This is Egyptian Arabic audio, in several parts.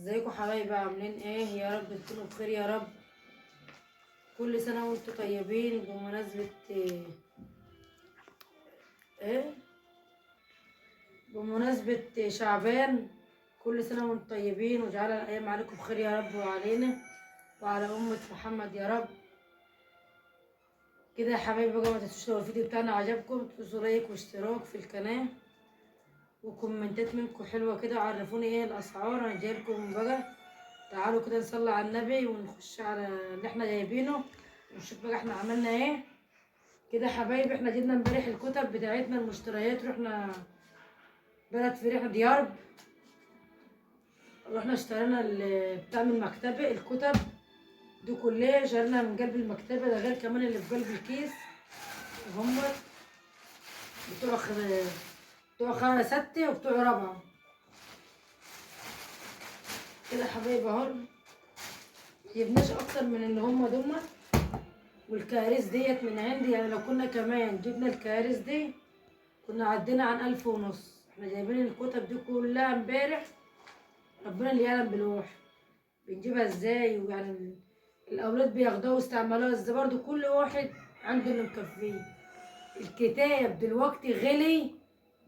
ازيكم حبايبي؟ عاملين ايه؟ يا رب تكونوا بخير يا رب. كل سنة وانتم طيبين. بمناسبة ايه؟ بمناسبة شعبان، كل سنة وانتم طيبين، وجعل الايام عليكم بخير يا رب، وعلينا وعلى امه محمد يا رب. كده يا حبايبي بقى، ما تنسوش لو الفيديو بتاعنا عجبكم تدوسوا like واشتراك في القناة وكومنتات منكم حلوة كده، عرفوني ايه الاسعار. انا جايلكم بقى، تعالوا كده نصلي على النبي ونخش على اللي احنا جايبينه ونشوف بقى احنا عملنا ايه. كده يا حبايبي احنا جبنا امبارح الكتب بتاعتنا المشتريات، رحنا بلد فريح ديارب، رحنا اشترينا بتاع من المكتبة الكتب دي كلها، شرينا من قلب المكتبة، ده غير كمان اللي في قلب الكيس. هم بتوع بتوع 6 وبتوع 4 كده يا حبايبي اهو. مجبناش اكتر من اللي هم دول. والكوارث ديت من عندي، يعني لو كنا كمان جبنا الكوارث دي كنا عدينا عن 1500. احنا جايبين الكتب دي كلها امبارح، ربنا اللي يعلم بالروح بنجيبها ازاي، ويعني الاولاد بياخدوها واستعملوها ازاي. برضو كل واحد عنده اللي مكفيه. الكتاب دلوقتي غلي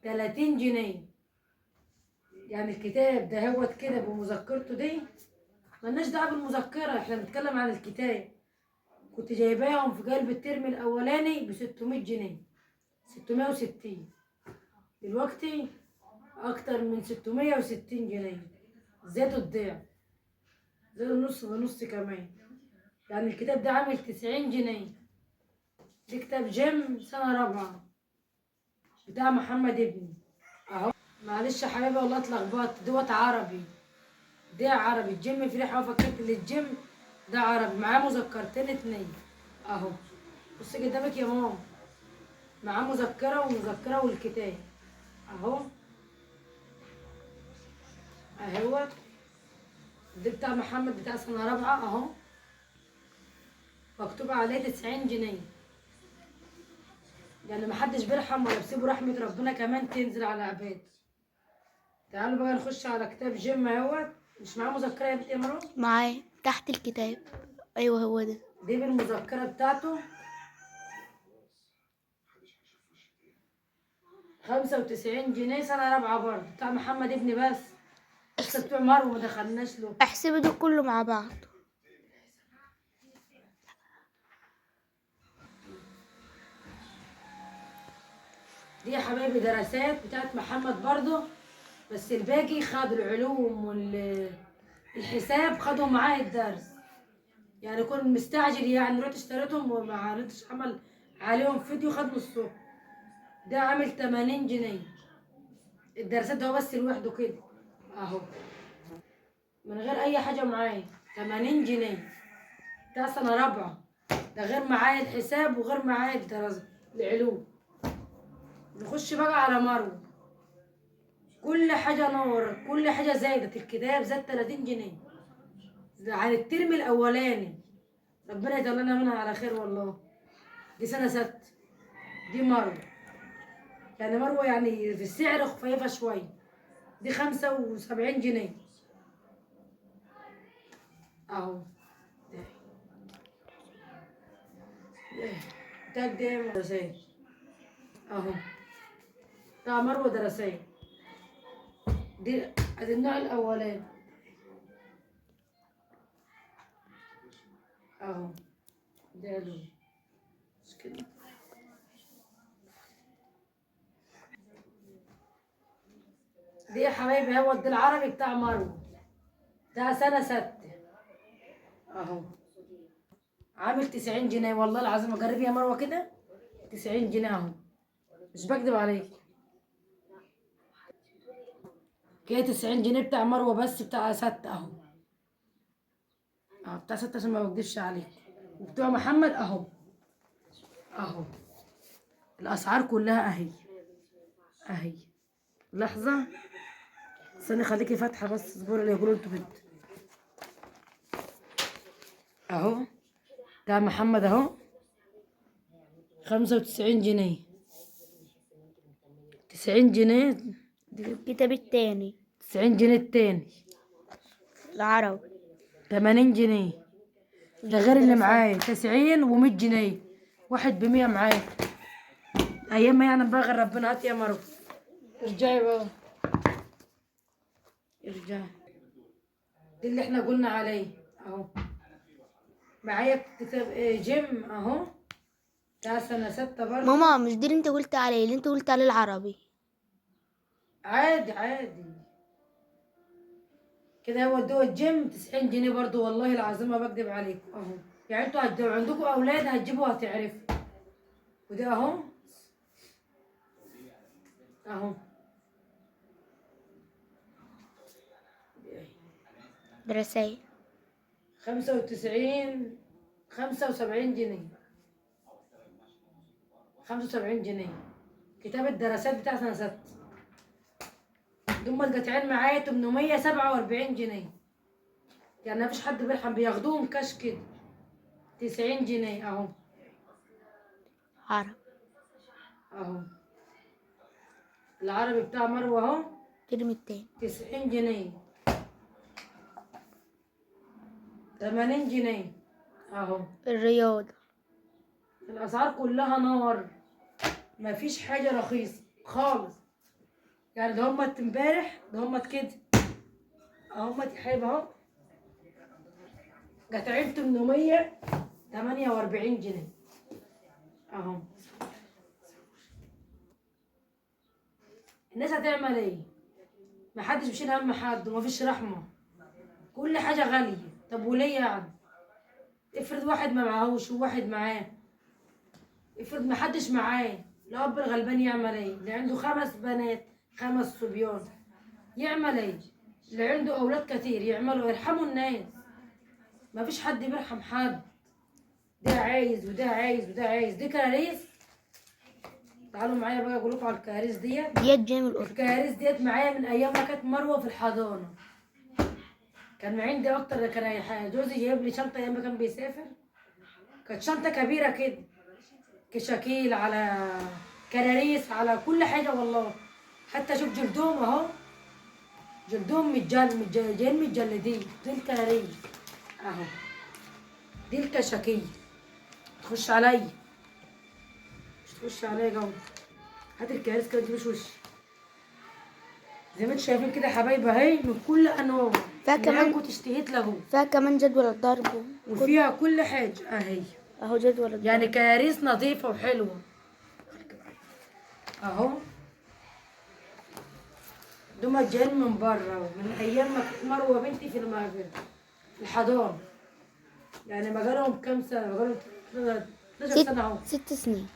30 جنيه، يعني الكتاب ده هوت كده بمذكرته دي، ملناش دعوه بالمذكره، احنا بنتكلم عن الكتاب. كنت جايباهم في قلب الترم الاولاني ب 600 جنيه، 660، دلوقتي اكتر من 660 جنيه، زادوا الضعف، زادوا النص بنص كمان. يعني الكتاب ده عامل 90 جنيه. ده كتاب جيم سنة رابعة بتاع محمد ابني اهو. معلش يا حبايبي والله اتلخبطت، دوت عربي، ده عربي. الجيم في ريحة، فكرت ان الجيم ده عربي. معاه مذكرتين 2 اهو، بصي قدامك يا ماما، معاه مذكرة ومذكرة والكتاب اهو اهوت. ده بتاع محمد بتاع سنة رابعة اهو، مكتوب عليه 90 جنيه. يعني محدش بيرحم ولا بيسيبوا رحمة ربنا كمان تنزل على عباد. تعالوا بقى نخش على كتاب جيم اهوت. مش معاه مذكرة يا بنتي يا مروة؟ معاه تحت الكتاب. ايوه هو ده، دي بالمذكرة بتاعته 95 جنيه، سنة رابعة برضه بتاع محمد ابني، بس لسه بتوع مروة ما دخلناش له. احسبوا دول كله مع بعض. دي يا حبايبي دراسات بتاعت محمد برضه، بس الباقي خدوا العلوم والحساب خدوا معاه الدرس، يعني كنت مستعجل، يعني رحت اشتريتهم وما عرفتش اعمل عليهم فيديو، خد نصهم. ده عامل 80 جنيه الدراسات ده، هو بس لوحده كده اهو من غير اي حاجة معايا، 80 جنيه ده سنة رابعه، ده غير معايا الحساب وغير معايا الدراسة العلوم. نخش بقى على مروه، كل حاجة نار، كل حاجة زادت. الكتاب زاد 30 جنيه عن الترم الاولاني، ربنا يطلعنا منها على خير والله. دي سنة 6، دي مروه، يعني مروه يعني في السعر خفيفة شوية، دي 75 جنيه اهو. ده ده دراسات اهو، بتاع مروه دراسات، دي ادي النوع الاولاني اهو، ده لون مش كده. دي يا حبايبي هو ده العربي بتاع مروه، ده سنة 6 اهو، عامل 90 جنيه والله العظيم. جربي يا مروه كده، 90 جنيه اهو، مش بكدب عليك. كده 90 جنيه بتاع مروه بس، بتاع 6 اهو، بتاع 6 عشان ما بكدبش عليك. وبتوع محمد اهو اهو، الاسعار كلها اهي اهي. لحظة استني خليكي فاتحة بس، اصبري اللي يقولوا انتوا بنت اهو. بتاع محمد اهو 95 جنيه، 90 جنيه الكتاب التاني 90 جنيه التاني. العربي 80 جنيه. ده غير اللي معايا 90 و100 جنيه، واحد ب100 معايا. ايام ما يعني بقى غير ربنا. هات يا مروه، ارجعي بقى، ارجعي. دي اللي احنا قلنا عليه اهو. معايا كتاب جيم اهو بتاع سنة 6 برضه. ماما مش دي اللي انت قلت عليه، اللي انت قلت عليه العربي. عادي عادي كده. هو الدواء الجيم 90 جنيه برضو، والله العظيم ما بكدب عليكم اهو. يعني انتوا لو عندكم اولاد هتجيبوا هتعرفوا. وده اهو اهو دراسية 95 75 جنيه، 75 جنيه كتاب الدراسات بتاع سنة 6. دول القطعين معايا 847 جنيه. يعني مفيش حد بيرحم، بياخدوهم كاش كده. 90 جنيه اهو. عربي اهو العربي بتاع مروه اهو، الترم التاني 90 جنيه، 80 جنيه اهو. الرياضة الاسعار كلها نار، مفيش حاجة رخيصة خالص. يعني ده همت امبارح، ده همت كده اهمت يا حبايبي اهو، قطعين 848 جنيه اهو. الناس هتعمل ايه؟ محدش بيشيل هم حد، ومفيش رحمة، كل حاجة غالية. طب وليه يعني؟ افرض واحد ما معهوش وواحد معاه، افرض محدش معاه، الاب الغلبان يعمل ايه؟ اللي عنده 5 بنات 5 صبيان يعمل ايه؟ اللي عنده اولاد كتير يعملوا؟ يرحموا الناس، مفيش حد بيرحم حد. ده عايز وده عايز وده عايز. دي كراريس، تعالوا معايا بقى اقول لكم على الكراريس ديت. ديت جاية من الأردن. الكراريس ديت معايا من ايام ما كانت مروه في الحضانة. كان عندي اكتر، كان جوزي جايب لي شنطه ايام ما كان بيسافر، كانت شنطه كبيرة كده، كشاكيل على كراريس على كل حاجة والله. حتى شوف جلدهم اهو، جلدهم جايين متجلدين. دي الكراريس اهو، دي الكشاكيل. تخش عليا، مش تخش عليا جوه. هات الكراريس كده، مش وش زي ما انتم شايفين كده يا حبايبي اهي، من كل انواع. فيها كمان كنت اشتهيت له، فيها كمان جدول الضرب وفيها كل حاجة اهي اهو جدول الضرب. يعني كراريس نظيفة وحلوه اهو. دول جايين من بره، من ايام ما كانت مروه بنتي في الحضانة. يعني ما جالهم كام سنة؟ ما جالهم 12 سنة اهو. 6 سنين.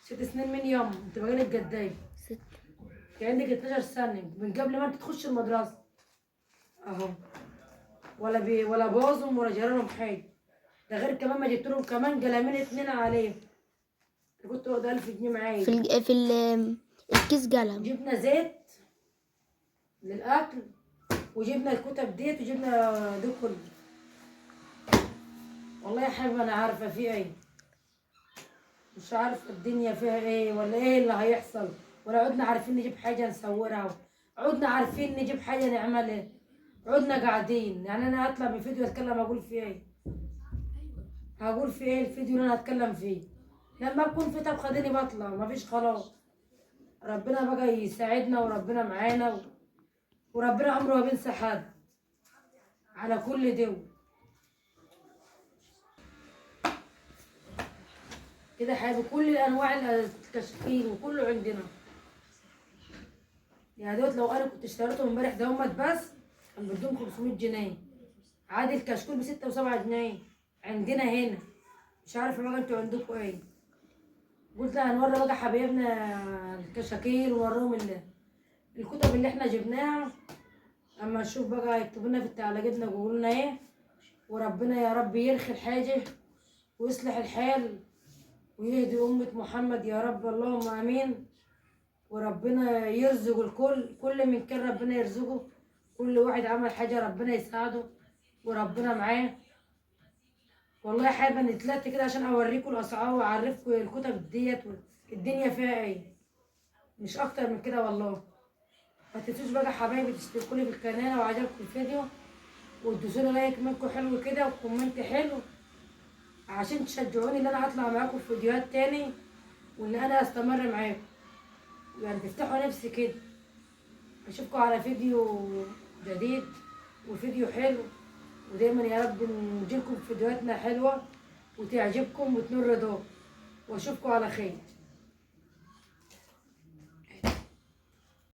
6 سنين من يوم انت بقالك قد ايه؟ 6. كان عندك 12 سنة من قبل ما انت تخش المدرسة اهو. ولا باظهم ولا جرالهم حاجة. ده غير كمان ما جبت لهم كمان قلمين 2 عليهم. كنت واخده 1000 جنيه معايا. في الكيس قلم. جبنا زيت للاكل، وجبنا الكتب ديت، وجبنا ده كله. والله يا حبيبي انا عارفه في ايه، مش عارفه الدنيا فيها ايه ولا ايه اللي هيحصل، ولا عدنا عارفين نجيب حاجة نصورها، عدنا عارفين نجيب حاجة نعملها، عدنا قاعدين. يعني انا هطلع من فيديو اتكلم اقول فيه ايه؟ هقول فيه ايه الفيديو اللي انا هتكلم فيه؟ لما بكون في طبخه ديني بطلع، مفيش خلاص. ربنا بقى يساعدنا، وربنا معانا، وربنا عمره ما بينسى حد على كل دول كده. حابب كل انواع التشكيل وكله عندنا. يعني دوت لو انا كنت اشتريتهم امبارح ده همت بس كان بدهم 500 جنيه. عادي الكشكول ب6 و7 جنيه عندنا هنا. مش عارفه بقى انتوا عندكم ايه. قلت لها هنوري بقى حبايبنا الكشاكيل ووريهم الكتب اللي احنا جبناها. اما نشوف بقى يكتبوا لنا في التعليقات ويقولوا لنا ايه. وربنا يا رب يرخي الحاجة ويصلح الحال ويهدي أمة محمد يا رب، اللهم آمين. وربنا يرزق الكل، كل من كان ربنا يرزقه، كل واحد عمل حاجة ربنا يساعده وربنا معاه. والله حابة اني طلعت كده عشان اوريكم الاسعار واعرفكم الكتب ديت الدنيا فيها ايه، مش اكتر من كده والله. ما تنسوش بقى حبايبي تشتركوا لي في القناة لو عجبكم الفيديو، وتدوسوا like منكم حلو كده و comment حلو عشان تشجعوني ان انا اطلع معاكم في فيديوهات تاني، وان انا استمر معاكم، يعني تفتحوا نفسي كده. اشوفكم على فيديو جديد وفيديو حلو، ودايما يا رب نجيلكم فيديوهاتنا حلوة وتعجبكم وتنور رضاكم، واشوفكم على خير.